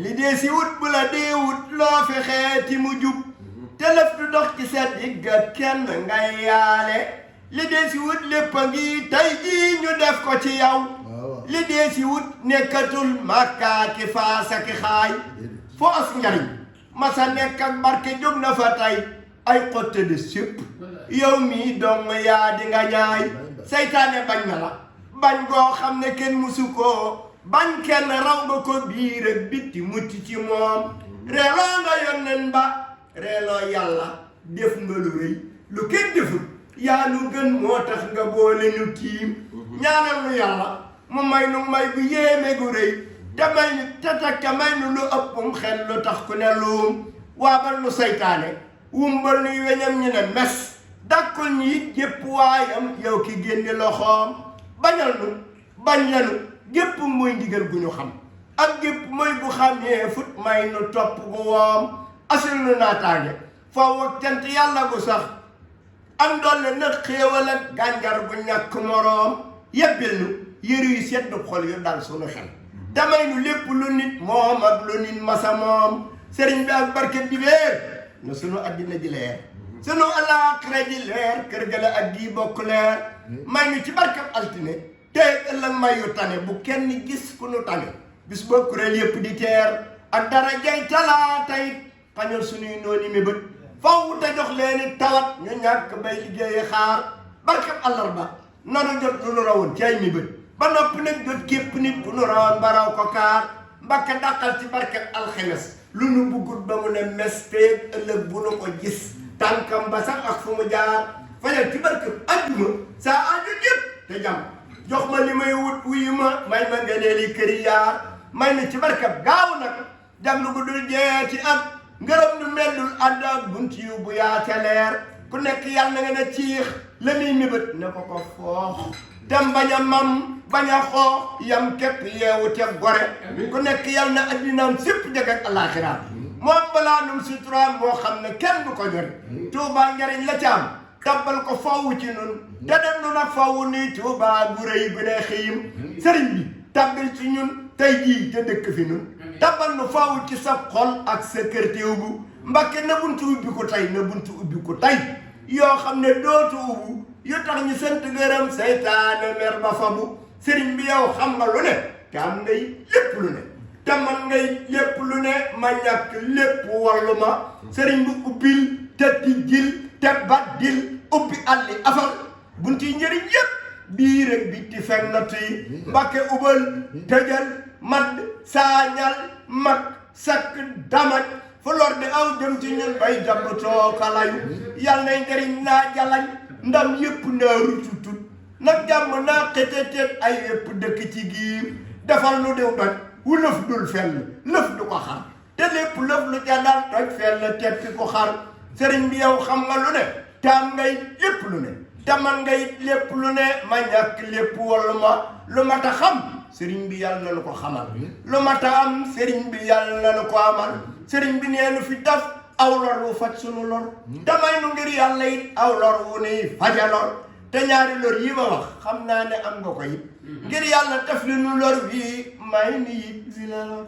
li dee si wut bu la dee wut loo fi xeeti mu jub te lëf du dox ci sa digga kenn ngay yaale li dee si wut lépp a ngi tey jii ñu def ko ci yow li dee si wut nekkatul Makka ki Faasa ki xaay foo as njariñ masa nekk ak barke jóg na fa tey ay xotte de sépp yow mii dong yaa di nga ñaay seytaane bañ na la bañ goo xam ne kenn musu koo bañ kenn raw nga ko biir ak bitti mucc ci moom reeloo nga yónneen ba reeloo yàlla def nga lu rëy lu kenn deful yaa nu gën moo tax nga boole ñu tiim ñaanal nu yàlla mu may nu may bu yéeme gu rëy te may nu te teg te may nu lu ëppum xel lu tax ku ne luum waabal nu seytaane wumbal nuy weñam ñu ne mes dakkul ñi it jépp waayam yow ki génne loxoom bañal nu bañ lanu gépp mooy ndigal gu ñu xam ak gépp mooy bu xamee fut may nu topp gu woom asul nu naataange foo ak cant yàlla gu sax am doole nag xéewal ak gànjar gu ñàkk moroom yebbil nu yëru yu sedd xol yu dal sunu xel damay nu lépp lu nit moom ak lu nit masa moom sëriñ bi ak barke bi leer na sunu addina ji leer sunu alaaxira ji leer kër gala ak gii bokk leer may nu ci barkab altine tey ëllëg may yu tane bu kenn gis ku nu tane bis ba kuréel yëpp di teer ak dara jay talaata it pañal sunuy nooni mi bët faw te jox leeni tawat ñu ñàkk bay liggéeyi xaar barkab àllarba nanu jot lu nu rawoon ci ay mi bët ba noppi nag jot képp nit ku nu rawoon ba raw ko kaar mbakka dàqal ci barkab alxemes lu nu buggut ba mu ne mes teeg ëllëg bu nu ko gis tànkam ba sax ak fu mu jaar fajal ci barkab ajjuma saa aju yëpp te jàmm jox ma li may wut wuyu ma may ma ngëneeli këri yaar may na ci barkab gaaw nag jaglu gu dul jeeti ak ngërëm nu meldul àdd ak bunt yu bu yaate leer ku nekk yàlla na nga ne ciix la muy mébét ne ko ko foox dem bañ a mam bañ a xoox yam képp yeewu te gore ku nekk yàlla na addinaam sépp jag ak alaxiraam moom balaa num suturaam moo xam ne kenn du ko jori Tuubaa njariñ la ci am tabbal ko faww ci nun te dem nu nag faww nii Tuubaa gu rëy gu ne xëyim sëriñ bi tabbil ci ñun tey jii te dëkk fi nun tabbal nu faww ci sa xol ak sa kër teew bu Mbàkke na buntu ubbi ko tey na buntu ubbi ko tey yoo xam ne dootu ubbu yu tax ñu sant gërëm seytaane mer ba fabu sëriñ bi yow xam nga lu ne te am ngay lépp lu ne te man ngay lépp lu ne ma ñàkk lépp wallu ma sëriñ bi ubbil te tijjil te baddil ubbi alli afal bunti njëriñ yépp biir ak bitti fekk na tuy Mbàkke ubal tëjal madd saañal mag sakk damaj fu lor di aw jëm ci ñun bay jàpp tookalayu yàlla nay njëriñ naa jalañ ndam yépp naa rucutut nag jàmm naa xetetet ay yépp dëkk ci giir defal nu diw doj wu lëf dul fenn lëf du ko xar te lépp lëf lu ca dal toj fenn teppi ko xar sëriñ bi yow xam nga lu ne te am ngay lépp lu ne te man ngay lépp lu ne ma ñàkk lépp wala ma lu mat a xam sëriñ bi yàlla na nu ko xamal lu mat a am sëriñ bi yàlla na nu ko amal sëriñ bi nee nu fi daf aw lor wu faj sunu lor damay nu ngir yàlla it aw lor wu nuy faja lor te ñaari lor yi ma wax xam naa ne am nga ko it ngir yàlla def li nu lor bii may ni it si la lor